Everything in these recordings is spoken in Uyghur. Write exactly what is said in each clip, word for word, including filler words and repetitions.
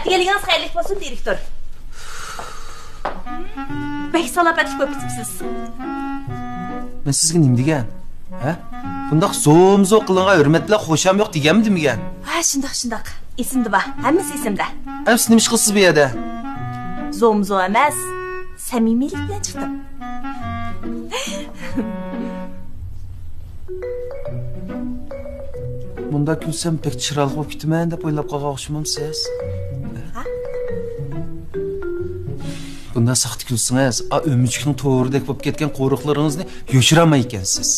كەلگىنىڭىز خەيرلىك بولسۇن، دىرېكتور. بەك سالاپەتلىك بولۇپ كېتىپسىز. مەن سىزگە نېمە دېگەن؟ ھە؟ بۇنداق زومزو قىلىڭغا ھۆرمەت بىلەن خوشام يوق دېگەنمىدىم دېگەن؟ ھە، شۇنداق، شۇنداق. ئېسىمدە بار. ھەممىسى ئېسىمدە. ئەمىسە نېمە ئىش قىلىسىز بۇ يەردە؟ زومزو ئەمەس، سەمىمىيلىك بىلەن چىقتىم. مۇنداق كۈلسەم بەك چىرايلىق بولۇپ كېتىمەن دەپ ئويلاپ قالغان ئوخشىمامسىز؟ ھە؟ بۇنداق ساختا كۈلسىڭىز، ئا ئۆمۈچۈكنىڭ تورىدەك بولۇپ كەتكەن قورۇقلىرىڭىزنى يوشۇرالمايدىكەنسىز.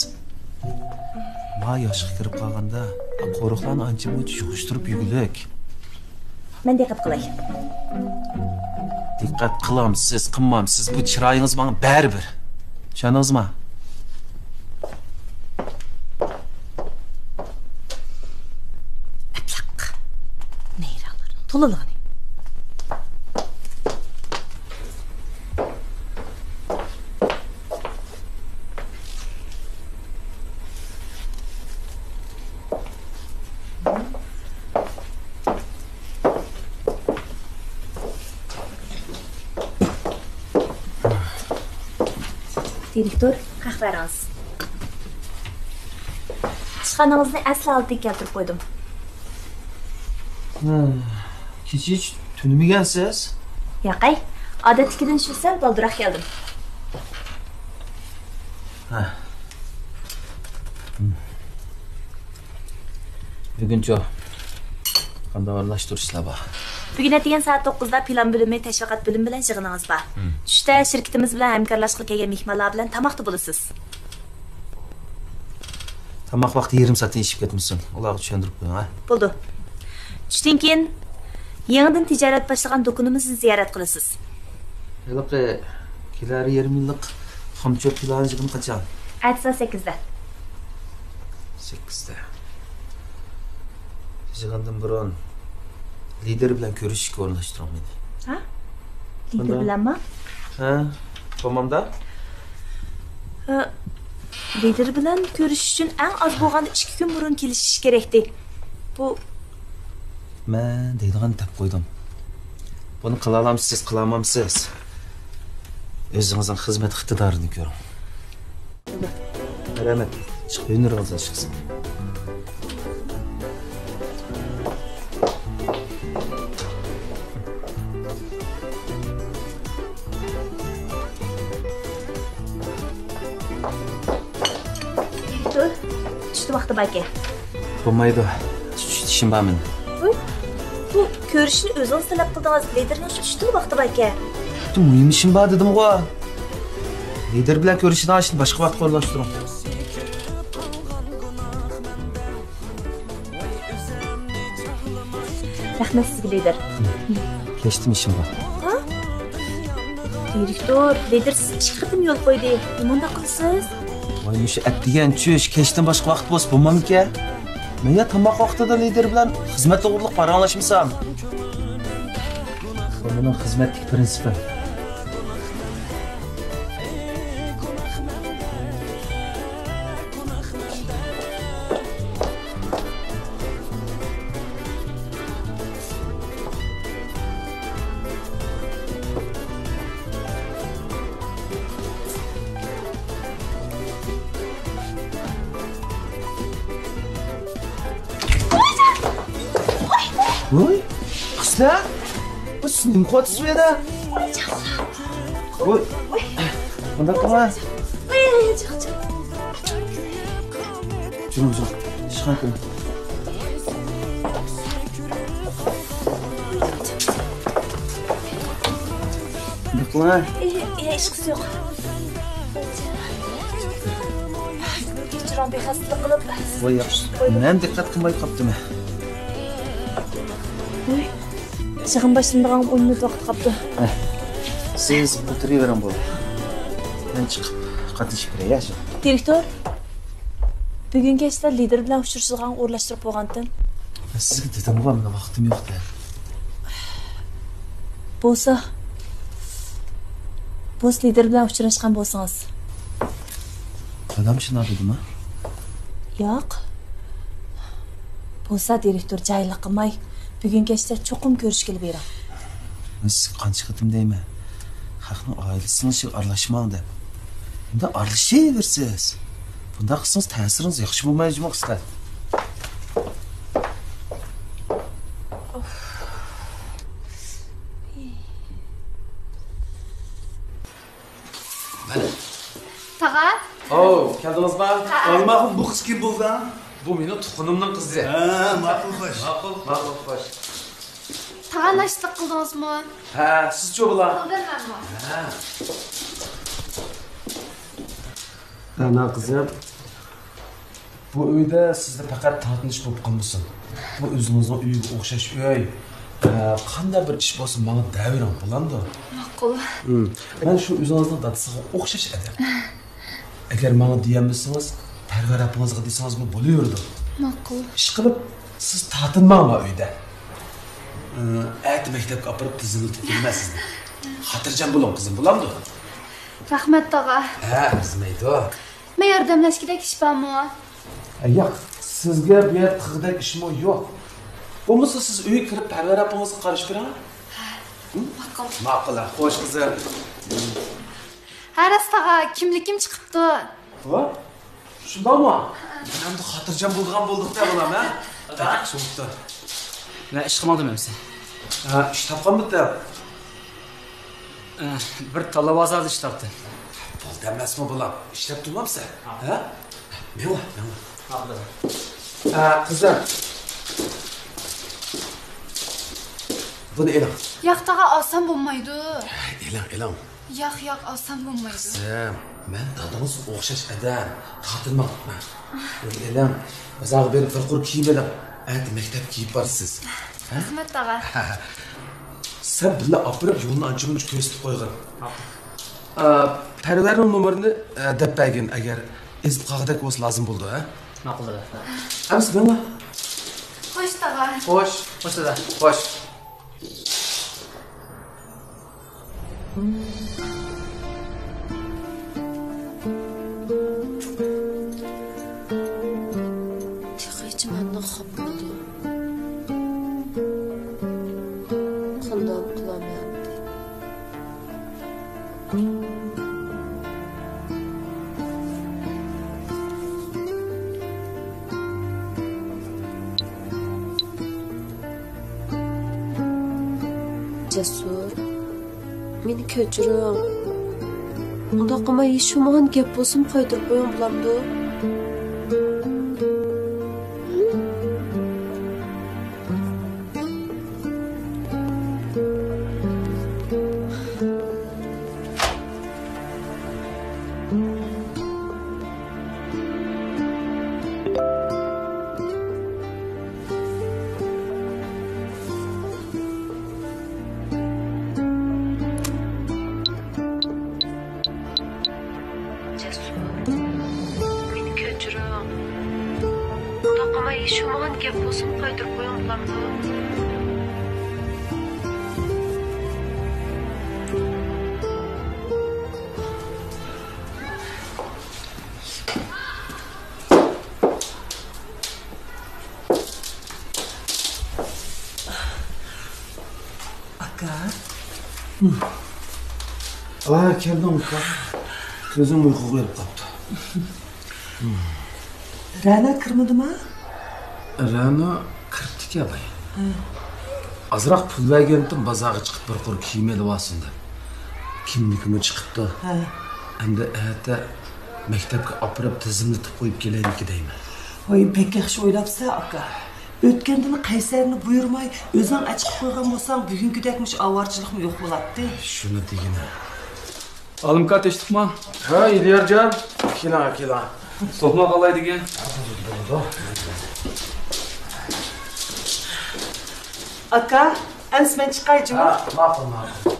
ما ياشقا كىرىپ قالغاندا، ئا قورۇقلارنى ئانچە-مۇنچە يىغىشتۇرۇپ يۈرگۈلۈك. مەن دىققەت قىلاي. دىققەت قىلامسىز، قىلمامسىز، بۇ چىرايىڭىز ماڭا بەرىبىر. چۈشەندىڭىزما؟ ئەبلەق. نەيرەڭلەرنىڭ تولىلىغىنى. دىرېكتور، قەھۋەڭىز. ئىشخانىڭىزنى ئەسلى ھالىتىگە كەلتۈرۈپ قويدۇم. ھە، كېچە ھېچ تۈنىمىگەنسىز؟ ياقەي، ئادەتتىكىدىن شۇ سەل بالدۇراق كەلدىم. ھە. بۈگۈنچۇ قانداق ئورۇنلاشتۇرۇشلار بار؟ بۈگۈن ئەتىگەن سائەت توققۇزدا پىلان بۆلۈمى، تەشۋىقات بۆلۈمى بىلەن يىغىنىڭىز بار. مم. چۈشتە شىركىتىمىز بىلەن ھەمكارلاشقىلى كەلگەن مېھمانلار بىلەن تاماقتا بولىسىز. تاماق ۋاقتى يېرىم سائەتتىن ئېشىپ كەتمىسۇن. ئۇلارغا چۈشەندۈرۈپ قويۇڭ، ھە؟ بولىدۇ. چۈشتىن كېيىن يېڭىدىن تىجارەت باشلىغان دۇكىنىمىزنى زىيارەت قىلىسىز. ھېلىقى كېلەر يېرىم يىللىق خامچوت پىلانى يىغىنى قاچان؟ ئەتىسى سەككىزدە. سەككىزدە. يىغىندىن بۇرۇن لىدىر بىلەن كۆرۈشۈشكە ئورۇنلاشتۇرۇڭ مېنى. ھە؟ لىدىر بىلەنمۇ؟ ھە، بولمامدا؟ ھە، لىدىر بىلەن كۆرۈشۈش ئۈچۈن ئەڭ ئاز بولغاندا ئىككى كۈن بۇرۇن كېلىشىش كېرەكتى. بۇ مەن دەيدىغان دەپ قويدۇم. بۇنى قىلالامسىز، قىلالمامسىز؟ ئۆزىڭىزنىڭ خىزمەت ئىقتىدارىنى كۆرۈڭ. مەرھەمەت، چىقىپ ھۈنىرىڭىزنى ئىشقىسىڭ. دىرېكتور، چۈشتە ۋاقتى باركەن. بولمايدۇ. چۈشتە ئىشىم بار مېنىڭ. ۋوي، بۇ كۆرۈشۈشنى ئۆزىڭىز تەلەپ قىلدىڭىز. لىدىرنىڭ چۈشتىمۇ ۋاقتى باركەن. چۈشتە مۇھىم ئىشىم بار دېدىمغۇ. لىدىر بىلەن كۆرۈشىدىغان ئىشنى باشقا ۋاقىتقا ئورۇنلاشتۇرۇڭ. رەھمەت سىزگە، لىدىر. كەچتىمۇ ئىشىم بار. ھە؟ دىرېكتور، لىدىر سىز ئىككى قېتىم يول قويدى. نېمانداق قىلىسىز؟ ۋاي، مۇشۇ ئەتىگەن چۈش، كەچتىن باشقا ۋاقىت بولسا بولمامدىكەن؟ مەن يا تاماق ۋاقتىدا لىدىر بىلەن خىزمەت توغرۇلۇق پاراڭلاشمىسام؟ بۇ مېنىڭ خىزمەتتىكى پىرىنسىپىم. ۋوي، قىزلار، بۇ سىز نېمە قىلىۋاتىسىز بۇ يەردە؟ ۋوي، مۇنداق قىلما. جۇمۇ، جۇمۇ، ئىشخانا كىرمە. مۇنداق قىلما. ئى، ئى، ھېچقىسى يوق. كەچۈرۈڭ، بىخەستەلىك قىلىپ. ۋاي، ياخشى. مەن دىققەت قىلماي قاپتىمەن. ۋوي، يىغىن باشلىنىدىغان ئون مىنۇت ۋاقىت قاپتۇ. ھە. سىز ئولتۇرۇۋېرىڭ، بولدى. مەن چىقىپ قاتنىشىپ كىرەي، يا، شۇ. دىرېكتور، بۈگۈن كەچتە لىدىر بىلەن ئۇچرىشىدىغان ئورۇنلاشتۇرۇپ بولغانتىم. مەن سىزگە دېدىمغۇ، مېنىڭ ۋاقتىم يوق دەپ. بولسا، بولسا لىدىر بىلەن ئۇچراشقان بولسىڭىز. دادام شۇنداق دېدىما؟ ياق. بولسا دىرېكتور جاھىللىق قىلماي، بۈگۈن كەچتە چوقۇم كۆرۈشكىلى بېرىڭ. مەن سىزگە قانچە قېتىم دەيمەن، خەقنىڭ ئائىلىسىنىڭ ئىشىغا ئارىلاشماڭ دەپ. ئەمدى ئارىلىشىۋېرىسىز. بۇنداق قىلسىڭىز تەسىرىڭىز ياخشى بولمايدۇ جۇمۇ قىزلار. مانا. تاغا. ئاۋۇ، كەلدىڭىزما؟ ھە. ئالماخۇن، بۇ قىز كىم بولدى؟ بۇ مېنىڭ تۇغقىنىمنىڭ قىزى. ھە، ماقۇل، خوش. ماقۇل، ماقۇل، خوش. تاغا، ناشتا قىلدىڭىزمۇ؟ ھە، سىزچۇ بۇلار؟ قىلدىم مەنمۇ. ھە. ئانا قىزىم، بۇ ئۆيدە سىزدە پەقەت تارتىنىش بولۇپ قالمىسۇن. بۇ ئۆزىڭىزنىڭ ئۆيىگە ئوخشاش ئۆي. ئە، قانداق بىر ئىش بولسا ماڭا دەۋېرىڭ، بولامدۇ؟ ماقۇل. ھىم. مەن شۇ ئۆزىڭىزنىڭ دادىسىغا ئوخشاش ئادەم. ئەگەر ماڭا دېيەلمىسىڭىز، پەرۋەر ئاپىڭىزغا دېسىڭىزمۇ بولۇۋېرىدۇ. ماقۇل. ئىشقىلىپ، سىز تارتىنماڭ ما ئۆيدە. ئە، ئەتە مەكتەپكە ئاپىرىپ تىزىملىتىپ كېلىمەن سىزنى. خاتىرجەم بولۇڭ، قىزىم، بولامدۇ؟ رەھمەت، تاغا. ھە، ئەرزىمەيدۇ. مەن ياردەملەشكۈدەك ئىش بارمۇ؟ ئە، ياق، سىزگە بۇ يەردە قىلغۇدەك ئىشمۇ يوق. بولمىسا سىز ئۆيگە كىرىپ پەرۋەر ئاپىڭىزغا قارىشىپ بېرىڭ. ھە؟ ماقۇل. ماقۇل، ھە، خوش قىزىم. ھە، راست تاغا، كىملىكىم چىقىپتۇ. ۋا؟ شۇنداقمۇ؟ مەن ئەمدى خاتىرجەم بولىدىغان بولدۇق-دە، بالام، ھە؟ دادا. ياخشى بوپتۇ. مەن ئىشقا ماڭدىم ئەمىسە. ھە، ئىش تاپقانمىدى؟ ئە، بىر تاللا بازاردا ئىش تاپتىم. بولدى ئەمەسمۇ، بالام؟ ئىشلەپ تۇرمامسەن؟ ھە. ھە؟ مېڭە، مېڭە. ھە، قىزىم. بۇنى ئېلىڭ. ياق، تاغا، ئالسام بولمايدۇ. ئېلىڭ، ئېلىڭ. ياق، ياق، ئالسام بولمايدۇ. قىزىم، مەن دادىڭىزغا ئوخشاش ئادەم. تارتىنماڭ. بۇنى ئېلىڭ. بازارغا بېرىپ بىر قۇر كىيىم ئېلىڭ. ئەتە مەكتەپكە كىيىپ بارىسىز. ھە؟ رەھمەت، تاغا. سەن بىللە ئاپىرىپ يولنى ئانچە-مۇنچە كۆرسىتىپ قويغىن. ئا، پەرۋەرنىڭ نومۇرىنى، ئە، دەپ بەرگىن، ئەگەر ئېزىپ قالغۇدەك بولسا لازىم بولىدۇ، ھە؟ ماقۇل، دادا. ئەمىسە مېڭە. خوش، تاغا. خوش. خوش، دادا. خوش. تېخىچە مەندىن خاپا بولدى. قانداق قىلامەن ئەمدى؟ جەسۇر، مېنى كەچۈرۈڭ. ئۇنداق قىلماي، ھېچ بولمىغان گەپ بولسىمۇ قايتۇرۇپ قويۇڭ، بولامدۇ؟ جەسۇر، مېنى كەچۈرۈڭ. ئۇنداق قىلماي، ھېچ بولمىغان گەپ بولسىمۇ قايتۇرۇپ قويۇڭ، بولامدۇ؟ ئاكا. ھا، كەلدىڭ ئۇكا. كۆزۈڭ ئۇيقۇغا بېرىپ قاپتۇ. رەنا كىرمىدىما؟ رەنا كىرىپتىكەن بايا. ھە. ئازراق پۇل بەرگەنتىم، بازارغا چىقىپ بىر قۇر كىيىم ئېلىۋالسۇن دەپ. كىملىكىمۇ چىقىپتۇ. ھە. ئەمدى ئەتە مەكتەپكە ئاپىرىپ تىزىملىتىپ قويۇپ كېلەيلىكى دەيمەن. ۋاي، بەك ياخشى ئويلاپسەن، ئاكا. ئۆتكەندىلا قەيسەرنى بۇيرۇماي، ئۆزۈڭ ئەچىقىپ قويغان بولساڭ، بۈگۈنكىدەك مۇشۇ ئاۋارىچىلىكمۇ يوق بولاتتى. شۇنى دېگىنە. ئالىمكا، تىنچلىقمۇ؟ ھە، ئېلىيارجان. كېلىڭ، كېلىڭ. توقۇنۇپ قالاي دېگەن. بولىدۇ. ئاكا، ئەمىسە مەن چىقاي جۇمۇ. ھە، ماقۇل، ماقۇل.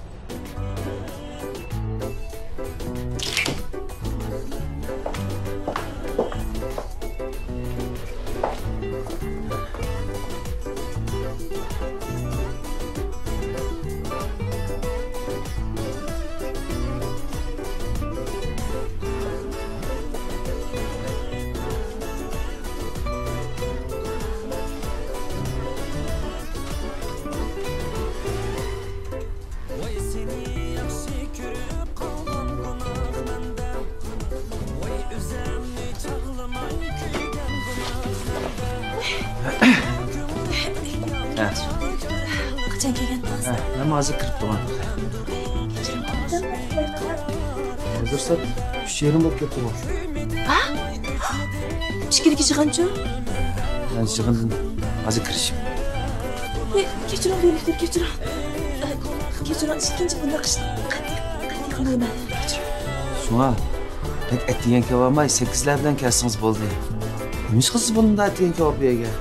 ھازىر كىرىپ تۇرغان. ھازىر سائەت ئۈچ يېرىم بولۇپ كەتتىغۇ. ھە؟ ئىچكىرىگە چىققانچۇ؟ مەن يىغىندىن ھازىر كىرىشىم. ئەي، كەچۈرۈڭ، دىرېكتور، كەچۈرۈڭ. ئە، كەچۈرۈڭ، ئىككىنچى بۇنداق ئىشنى قەتئىي، قەتئىي قىلمايمەن. كەچۈرۈڭ. شۇڭا بەك ئەتىگەن كېلىۋالماي، سەككىزلەر بىلەن كەلسىڭىز بولدى. نېمىشقا سىز بۇنداق ئەتىگەن كېلىپ بۇ يەرگە؟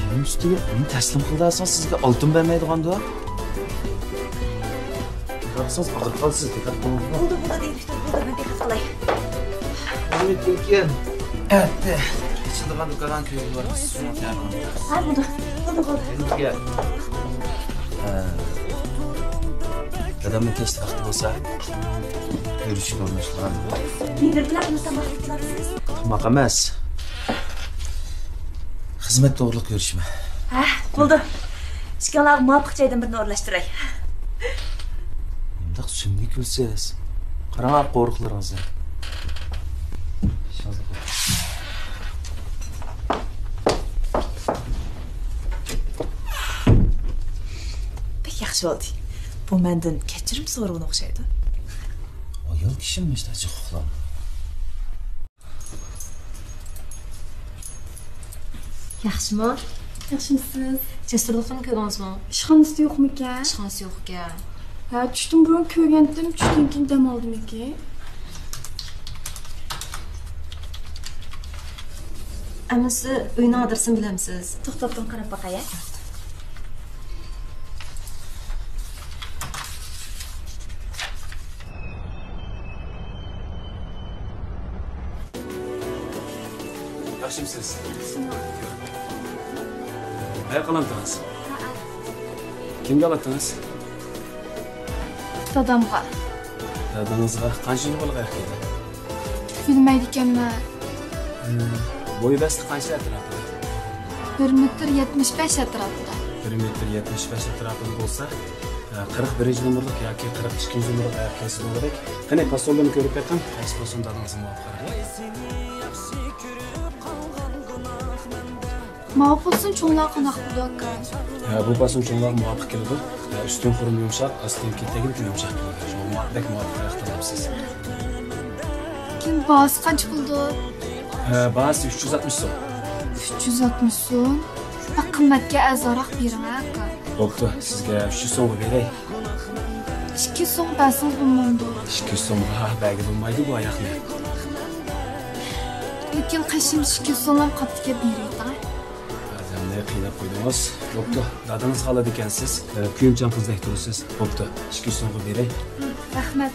يېرىم ئۈستىگە مېنى تەسلىم قىلىۋالساڭ، سىزگە ئالتۇن بەرمەيدىغاندۇ؟ قارىسىڭىز ئاغرىپ قالىسىز، دىققەت قىلىڭ. بولدى، بولدى، دىرېكتور، بولدى، مەن دىققەت قىلاي. ئۇنىمىدىكىن ئەتە ئېچىلىدىغان دۇكانلارنى كۆرگىلى بارىمىز. ھە، بولدى، بولدى، بولدى. ئەمدى گەپ. ھە. دادامنىڭ كەچتە ۋاقتى بولسا، كۆرۈشۈشكە ئورۇنلاشتۇرغان. نېمىلەر بىلەن تاماق قىلارسىز؟ تاماق ئەمەس. خىزمەت توغرۇلۇق كۆرۈشمە. ھە، بولدى. ئىككىڭلارغا مۇۋاپىق جايدىن بىرنى ئورۇنلاشتۇراي. نېمانداق سۈمۈك كۈلىسىز؟ قاراڭ قورۇقلىرىڭىزنى. بەك ياخشى بولدى. بۇ مەندىن كەچۈرۈم سورىغىنى ئوخشايدۇ. ئايال كىشىمۇ مۇشۇنداق جىق ئۇخلامدۇ؟ ياخشىمۇ؟ ياخشىمۇسىز؟ جەسۇرلۇقنى كۆردىڭىزمۇ؟ ئىشخانىسىدا يوقمىكەن؟ ئىشخانىسى يوقكەن. ھە، چۈشتىن بۇرۇن كۆرگەنتىم، چۈشتىن كېيىن دەم ئالدىمىكىن؟ ئەمىسە ئۆينىڭ ئادرېسىنى بىلەمسىز؟ توختاپ تۇرۇڭ، قاراپ باقاي. ياخشىمۇسىز؟ ياخشىمۇ. ھەي، قالامتىڭىز؟ كىمگە ئالاتتىڭىز؟ دادامغا. دادىڭىزغا؟ قانچە يىل بولغان ئەكەيدى؟ بىلمەيدىكەنمەن. بويى بەستى قانچە ئەتراپىدا؟ بىر مېتىر يەتمىش بەش ئەتراپىدا. بىر مېتىر يەتمىش بەش ئەتراپىدا بولسا، قىرىق بىرىنچى نومۇرلۇق ياكى قىرىق ئىككىنچى نومۇرلۇق ئاياق كىيسە بولغۇدەك. قېنى، پاسونلىرىنى كۆرۈپ بېقىڭ. قايسى پاسون دادىڭىزغا مۇۋاپىق؟ ماۋۇ پاسون چوڭلارغا قانداق بولىدۇ، ئاكا؟ ھە، بۇ پاسون چوڭلارغا مۇۋاپىق كېلىدۇ. ھە، ئۈستۈن خۇرۇم يۇمشاق، ئاستىنكى تەگلىك يۇمشاق كېلىدۇ. شۇڭا مۇۋاپىق، بەك مۇۋاپىق ئاياق تاللاپسىز. كېيىن باھاسى قانچە بولىدۇ؟ ھە، باھاسى ئۈچ يۈز ئاتمىش سوم. ئۈچ يۈز ئاتمىش سوم؟ بەك قىممەتكەن، ئەرزانراق بېرىڭ، ھە، ئاكا. بوپتۇ، سىزگە ئۈچ يۈز سومغا بېرەي. ئىككى يۈز سومغا بەرسىڭىز بولمامدۇ؟ ئىككى يۈز سومغا بەرگىلى بولمايدۇ بۇ ئاياقنى. لېكىن قېشىمدا ئىككى يۈز سوملام قاپتىكەن، بېرىۋېتىڭ. ئادەمنى قىيناپ قويدىڭىز. بوپتۇ، دادىڭىزغا ئالىدىكەنسىز. ئە، كۆيۈمچان قىزدەك تۇرىسىز. بوپتۇ، ئىككى يۈز سومغا بېرەي. رەھمەت.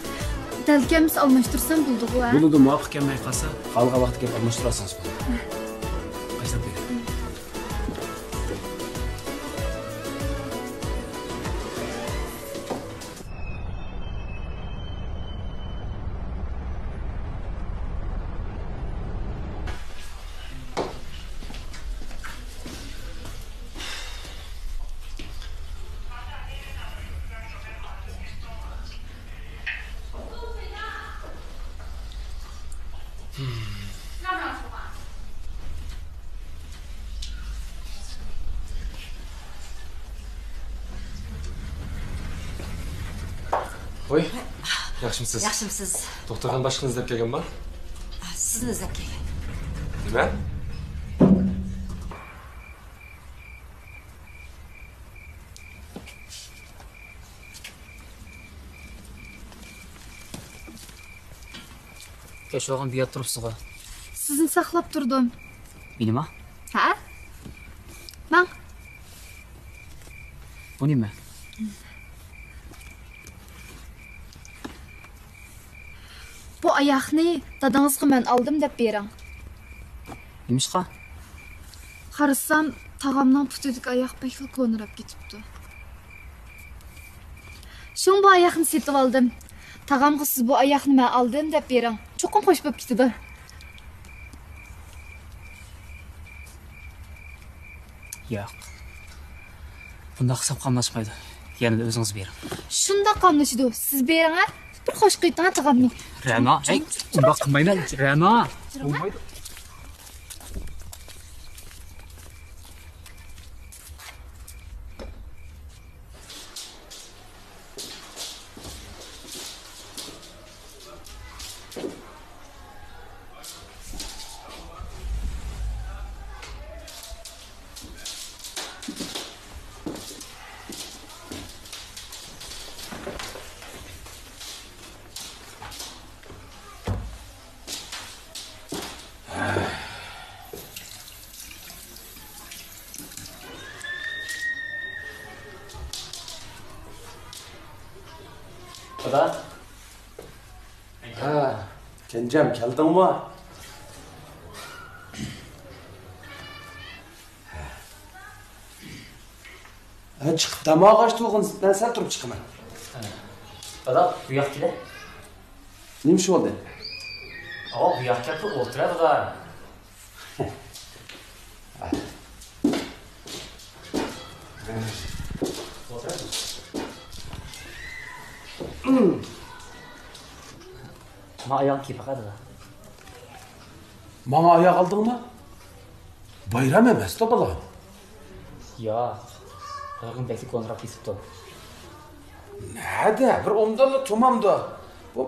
دەل كەلمىسە ئالماشتۇرسام بولىدىغۇ، ھە؟ بولىدۇ، مۇۋاپىق كەلمەي قالسا، خالىغان ۋاقىتتا كېلىپ ئالماشتۇرارسىڭىز بولىدۇ. قايسىلاب بېرەي؟ ۋوي، ياخشىمۇسىز؟ ياخشىمۇسىز؟ دوختۇرخانا باشلىقىنى ئىزدەپ كەلگەنما؟ سىزنى ئىزدەپ كەلگەن. نېمە؟ كەچ بولغان بۇ يەردە تۇرۇپسىزغۇ؟ سىزنى ساقلاپ تۇردۇم. مېنىما؟ ھە؟ ماڭ. بۇ نېمە؟ بۇ ئاياقنى دادىڭىزغا مەن ئالدىم دەپ بېرىڭ. نېمىشقا؟ قارىسام، تاغامنىڭ پۇتىدىكى ئاياق بەكلا كونىراپ كېتىپتۇ. شۇڭا بۇ ئاياقنى سېتىۋالدىم. تاغامغا سىز بۇ ئاياقنى مەن ئالدىم دەپ بېرىڭ. چوقۇم خوش بولۇپ كېتىدۇ. ياق. بۇنداق قىلسام قاملاشمايدۇ. يەنە ئۆزىڭىز بېرىڭ. شۇنداق قاملىشىدۇ. سىز بېرىڭ، ھە؟ بىر خوش قىلىۋېتىڭ، ھە، تاغامنى. رەنا، ھەي، ئۇنداق قىلمايمەن. رەنا. بولمايدۇ. دادا. ھە، كەنجەم، كەلدىڭمۇ؟ ھە، چىقىپ دەم ئالغاچ تۇرغىن، مەن سەل تۇرۇپ چىقىمەن. دادا، بۇ ياققا كېلە. نېمە ئىش بولدى؟ ئاۋۇ بۇ ياققا كەپ تۇر، ئولتۇرە، دادا. ما ئاياغ كېپىقە دادا. ماڭا ئاياغ ئالدىڭمۇ؟ بايرام ئەمەستۇ، بالام. ياق. ئايىغىم بەكلا كونىراپ كېتىپتۇ. نەدە؟ بىر ئومدانلا تومامدا. بۇ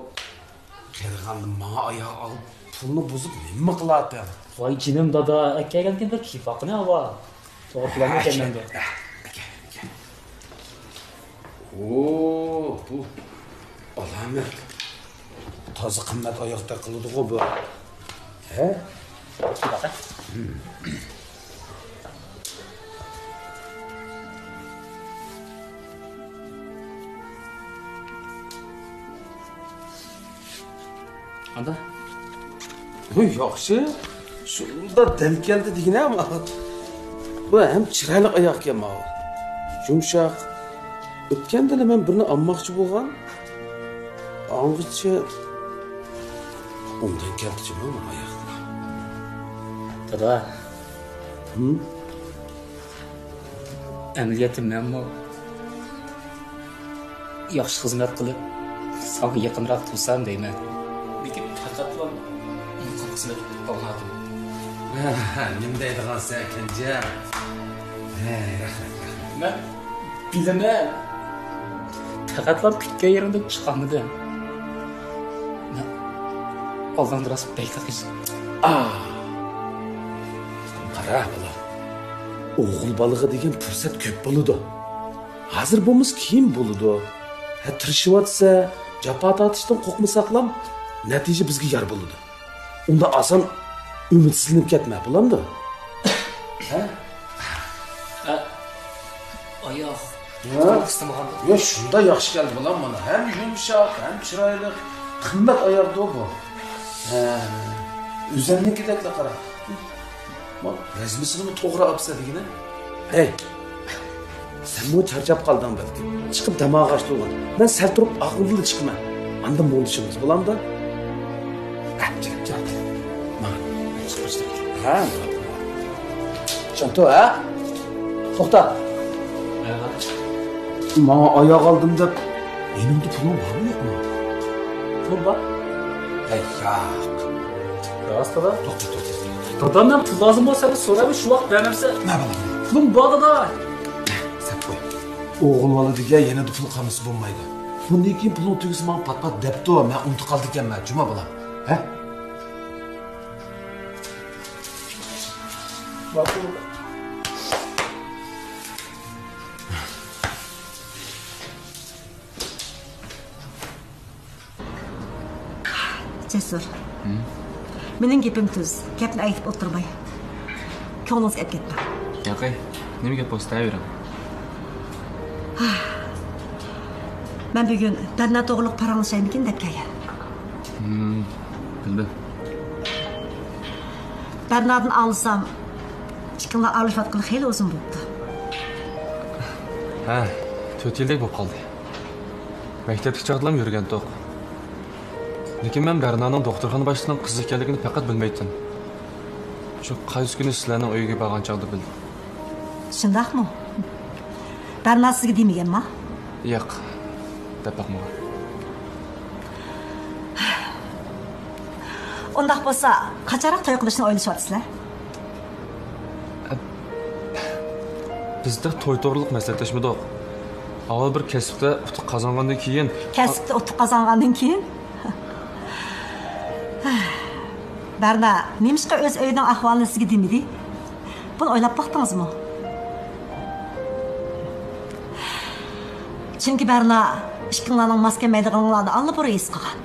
قېرىغاندا ماڭا ئاياغ ئالىپ، پۇلنى بۇزۇپ نېمە قىلاتتىڭ؟ ۋاي جېنىم دادا، ئەكەلگەنكىن بىر كېپىقنى ئاۋا. توغرا بىلەلمەيكەنمەن دە. ئەكە، ئەكە. ئو، بۇ ئالامەت. تازا قىممەت ئاياغدەك قىلىدىغۇ بۇ. ھە؟ قانداق؟ ھوي، ياخشى. شۇنداق دەم كەلدى دېگىنە. بۇ ھەم چىرايلىق ئاياغكەن ماۋۇ. يۇمشاق. ئۆتكەندىلا مەن بىرنى ئالماقچى بولغان. ئاڭغىچە ئوڭدان كەلدى جۇمۇ ماڭا ئاياغ. دادا. ھىم؟ ئەمەلىيەتتە مەنمۇ ياخشى خىزمەت قىلىپ، ساڭا يېقىنراق تۇرسام دەيمەن. لېكىن پەقەتلا مۇقىم خىزمەت قىلىپ قالغانىدىم. نېمە دەيدىغانسەن، كەنجى؟ ھە، رەھمەت، رەھمەت. مەن بىلىمەن. پەقەتلا كۈتكەن يېرىڭدىن چىقالمىدىم. مەن ئالدىڭدا راست بەك قىز. ئا! قارا، بالا. ئوغۇل بالىغا دېگەن پۇرسەت كۆپ بولىدۇ. ھازىر بولمىسا كېيىن بولىدۇ. ھە، تىرىشىۋاتسا، جاپا تارتىشتىن قورقمىساقلام، نەتىجە بىزگە يار بولىدۇ. ئۇنداق ئاسان ئۈمىدسىزلىنىپ كەتمە، بولامدۇ؟ ھە؟ ھە. ئاياغ. ھە؟ يا، شۇنداق ياخشى كەلدى، بالام، مانا. ھەم يۇمشاق، ھەم چىرايلىق. قىممەت ئاياغدۇ بۇ. ھە. ئۆزەمنىڭكىدەكلا قارا. ما، رەزمىسىنىمۇ توغرا ئاپسە دېگىنە. ھەي، سەنمۇ چارچاپ قالدىڭ بەلكىم. چىقىپ دەم ئالغاچ تۇرغىن. مەن سەل تۇرۇپ ئاغزىمدىلا چىقىمەن. ئاندىن مۇڭدىشىمىز، بولامدۇ؟ ھە، چىق، چىق. ماڭا. چىق، چىق. ھە؟ شانتو، ھە؟ توختا. ماڭا ئاياغ ئالدىم دەپ، يېنىڭدا پۇلۇڭ بارمۇ يوقمۇ؟ پۇلۇم بار. ھەي، ياق. راست، دادا؟ توختا، توختا. دادا، مەن پۇل لازىم بولسا، بىر سوراپ، شۇ ۋاقىت بەرمەمسە. مە، بالام. پۇلۇم بار، دادا. سەپ قوي. ئوغۇل بالا دېگەن يەنە پۇل قالمىسا بولمايدۇ. بۇندىن كېيىن پۇلۇڭ تۈگىسە ماڭا پات-پات دەپتۇ، مەن ئۇنتۇپ قالىدىكەنمەن، جۇما بالام. ھە؟ ماقۇل. جەسۇر. ھىم؟ مېنىڭ گېپىم تۈز. گەپنى ئەيتىپ ئولتۇرماي. كۆڭلىڭىزگە ئەپ كەتمەڭ. ياقەي، نېمە گەپ بولسا دەۋېرىڭ. مەن بۈگۈن بەرنا توغرىلىق پاراڭلىشايمىكىن دەپ كەلگەن. ھىم، بىلدىم. بەرنادىن ئاڭلىسام، ئىككىڭلار ئايرىلىشىۋاتقىلى خېلى ئۇزۇن بوپتۇ. ھە، تۆت يىلدەك بولۇپ قالدى. مەكتەپتىكى چاغدىلام يۈرگەنتۇق. لېكىن مەن بەرنانىڭ دوختۇرخانا باشلىقىنىڭ قىزى ئىكەنلىكىنى پەقەت بىلمەيتتىم. شۇ قايسى كۈنى سىلەرنىڭ ئۆيىگە بارغان چاغدا بىلدىم. شۇنداقمۇ؟ بەرنا سىزگە دېمىگەنما؟ ياق، دەپ باقمىغان. ئۇنداق بولسا، قاچانراق توي قىلىشنى ئويلىشىۋاتىسىلەر؟ بىز تېخى توي توغرىلىق مەسلىھەتلەشمىدۇق. ئاۋۋال بىر كەسىپتە ئۇتۇق قازانغاندىن كېيىن. كەسىپتە ئۇتۇق قازانغاندىن كېيىن؟ بەرنا نېمىشقا ئۆز ئۆيىنىڭ ئەھۋالىنى سىزگە دېمىدى؟ بۇنى ئويلاپ باقتىڭىزمۇ؟ چۈنكى بەرنا ئىككىڭلارنىڭ ماس كەلمەيدىغىنىڭلارنى ئاللىبۇرۇن ھېس قىلغان.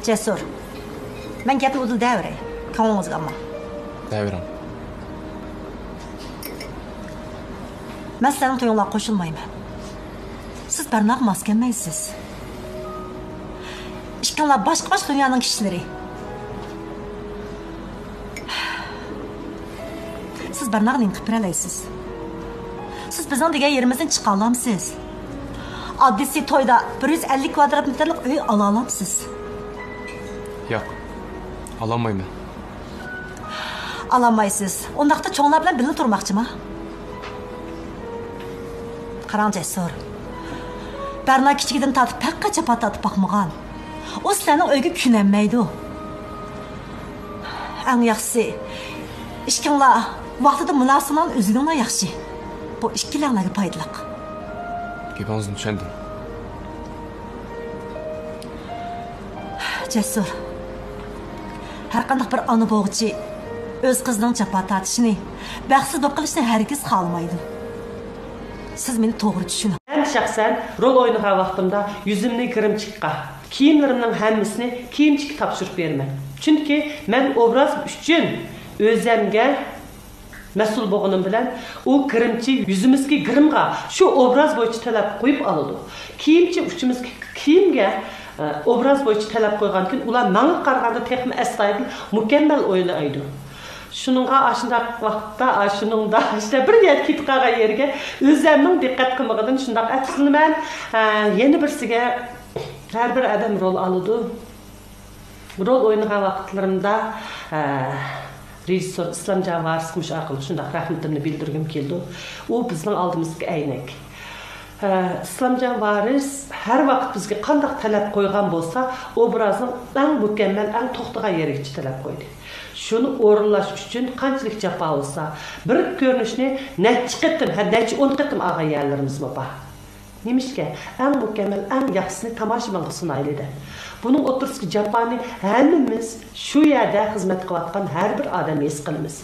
جەسۇر، مەن گەپنى ئۇدۇل دەۋېرەي، كۆڭلىڭىزگە ئالماڭ. دەۋېرىڭ. مەن سىلەرنىڭ تويۇڭلارغا قوشۇلمايمەن. سىز بەرناغا ماس كەلمەيسىز. ئىككىڭلار باشقا باشقا دۇنيانىڭ كىشىلىرى. سىز بەرناغا نېمە قىلىپ بېرەلەيسىز؟ سىز بىزنىڭ دېگەن يېرىمىزدىن چىقالامسىز؟ ئاددىيسى تويدا بىر يۈز ئەللىك كۋادرات مېتىرلىق ئۆي ئالالامسىز؟ ياق، ئالالمايمەن. ئالالمايسىز. ئۇنداقتا چوڭلار بىلەن بىللە تۇرماقچىما؟ قاراڭ جەسۇر، بەرنا كىچىكىدىن تارتىپ پەقەت جاپا تارتىپ باقمىغان. ئۇ سىلەرنىڭ ئۆيگە كۆنەلمەيدۇ. ئەڭ ياخشىسى، ئىككىڭلار ۋاقتىدا مۇناسىۋىتىڭلارنى ئۈزگىنىڭلار ياخشى. بۇ ئىككىلەڭلارگە پايدىلىق. گېپىڭىزنى چۈشەندىم. جەسۇر، ھەرقانداق بىر ئانا بوغۇچى ئۆز قىزىنىڭ جاپا تارتىشىنى، بەختسىز بولۇپ قېلىشىنى ھەرگىز خالىمايدۇ. سىز مېنى توغرا چۈشىنىڭ. مەن شەخسەن رول ئوينىغان ۋاقتىمدا يۈزۈمنى گىرىمچىكقا، كىيىملىرىمنىڭ ھەممىسىنى كىيىمچىككە تاپشۇرۇپ بېرىمەن. چۈنكى مەن ئوبراز ئۈچۈن ئۆزەمگە مەسئۇل بولغىنىم بىلەن، ئۇ گىرىمچى يۈزىمىزدىكى گىرىمغا شۇ ئوبراز بويىچە تەلەپ قويۇپ ئالىدۇ. كىيىمچى ئۇچىمىزدىكى كىيىمگە، ئە، ئوبراز بويىچە تەلەپ قويغاندىكىن، ئۇلار ماڭا قارىغاندا تېخىمۇ ئەستايىدىل، مۇكەممەل ئوينايدۇ. شۇنىڭغا ئاشۇنداق ۋاقىتتا، ئاشۇنىڭدا ئىشتە بىر يەردە كېتىپ قالغان يېرىگە ئۆزەمنىڭ دىققەت قىلمىغىنىدىن شۇنداق ئەپسۇسلىنىمەن. ھە، يەنە بىرسىگە، ھەر بىر ئادەم رول ئالىدۇ. رول ئوينىغان ۋاقىتلىرىمدا، ھە، رېژىسسور ئىسلامجان ۋارىسقا مۇشۇ ئارقىلىق شۇنداق رەھمىتىمنى بىلدۈرگۈم كېلىدۇ. ئۇ بىزنىڭ ئالدىمىزدىكى ئەينەك. ھە، ئىسلامجان ۋارىس ھەر ۋاقىت بىزگە قانداق تەلەپ قويغان بولسا، ئوبرازنىڭ ئەڭ مۇكەممەل، ئەڭ توختىغان يېرىگىچە تەلەپ قويدى. شۇنى ئورۇنلاش ئۈچۈن قانچىلىك جاپا بولسا، بىر كۆرۈنۈشنى نەچچە قېتىم، ھە، نەچچە ئون قېتىم ئالغان يەرلىرىمىزمۇ بار. نېمىشقا، ئەڭ مۇكەممەل، ئەڭ ياخشىسىنى تاماشىبىنغا سۇنايلى دەپ. بۇنىڭ ئوتتۇرىسىدىكى جاپانى ھەممىمىز، شۇ يەردە خىزمەت قىلىۋاتقان ھەر بىر ئادەم ھېس قىلىمىز.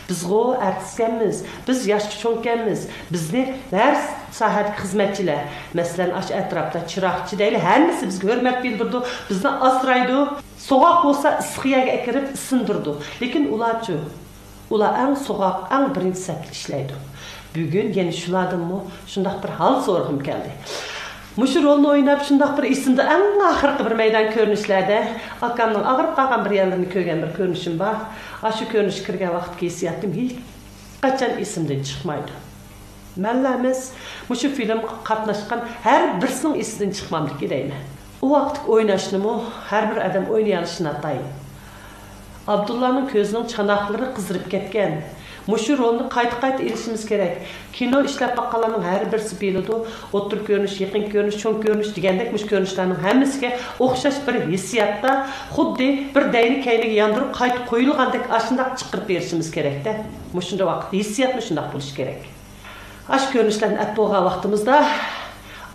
بىزغۇ ئارتىسكەنمىز، بىز ياشقا چوڭكەنمىز، بىزنى ھەر ساھەدىكى خىزمەتچىلەر، مەسىلەن، ئاشۇ ئەتراپتا چىراغچى دەيلى، ھەممىسى بىزگە ھۆرمەت بىلدۈرىدۇ، بىزنى ئاسرايدۇ. سوغۇق بولسا ئىسسىق يەرگە ئەكىرىپ ئىسسىندۇرىدۇ. لېكىن ئۇلارچۇ؟ ئۇلار ئەڭ سوغۇق، ئەڭ بىرىنچى سەپتە ئىشلەيدۇ. بۈگۈن يەنە شۇلاردىنمۇ شۇنداق بىر ھال سورىغۇم كەلدى. مۇشۇ رولنى ئويناپ، شۇنداق بىر ئېسىمدە ئەڭ ئاخىرقى بىر مەيدان كۆرۈنۈشلەردە ئاكامنىڭ ئاغرىپ قالغان بىر يەرلىرىنى كۆرگەن بىر كۆرۈنۈشۈم بار. ئاشۇ كۆرۈنۈشكە كىرگەن ۋاقىتتىكى ھېسسىياتىم ھېچقاچان ئېسىمدىن چىقمايدۇ. مەنلا ئەمەس، مۇشۇ فىلىمغا قاتناشقان ھەر بىرسىنىڭ ئېسىدىن چىقمامدىكى دەيمەن. ئۇ ۋاقىتتىكى ئويناشنىمۇ ھەر بىر ئادەم ئوينىيالىشى ناتايىن. ئابدۇللانىڭ كۆزىنىڭ چاناقلىرى قىزىرىپ كەتكەن. مۇشۇ رولنى قايتا-قايتا ئېلىشىمىز كېرەك. كىنو ئىشلەپ باققانلارنىڭ ھەر بىرسى بىلىدۇ، ئوتتۇرا كۆرۈنۈش، يېقىن كۆرۈنۈش، چوڭ كۆرۈنۈش دېگەندەك مۇشۇ كۆرۈنۈشلەرنىڭ ھەممىسىگە ئوخشاش بىر ھېسسىياتتا، خۇددى بىر دەينە كەينىگە ياندۇرۇپ قايتا قويۇلغاندەك ئاشۇنداق چىقىرىپ بېرىشىمىز كېرەكتە. مۇشۇنداق ۋاقىت ھېسسىياتمۇ شۇنداق بولۇشى كېرەك. ئاشۇ كۆرۈنۈشلەرنى ئەپ بولغان ۋاقتىمىزدا،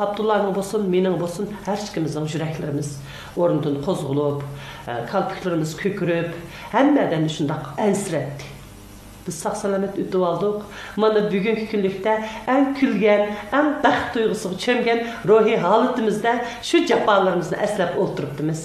ئابدۇللانىڭ بولسۇن، مېنىڭ بولسۇن، ھەر ئىككىمىزنىڭ يۈرەكلىرىمىز ئورنىدىن قوزغىلىپ، ئە، كالپۇكلىرىمىز كۆكىرىپ، ھەممە ئادەمنى شۇنداق ئەنسىرەتتى. بىز ساق-سالامەت ئۆتۈۋالدۇق. مانا بۈگۈنكى كۈنلۈكتە ئەڭ كۈلگەن، ئەڭ بەخت تۇيغۇسىغا چۆمگەن روھىي ھالىتىمىزدە شۇ جاپالىرىمىزنى ئەسلەپ ئولتۇرۇپتىمىز.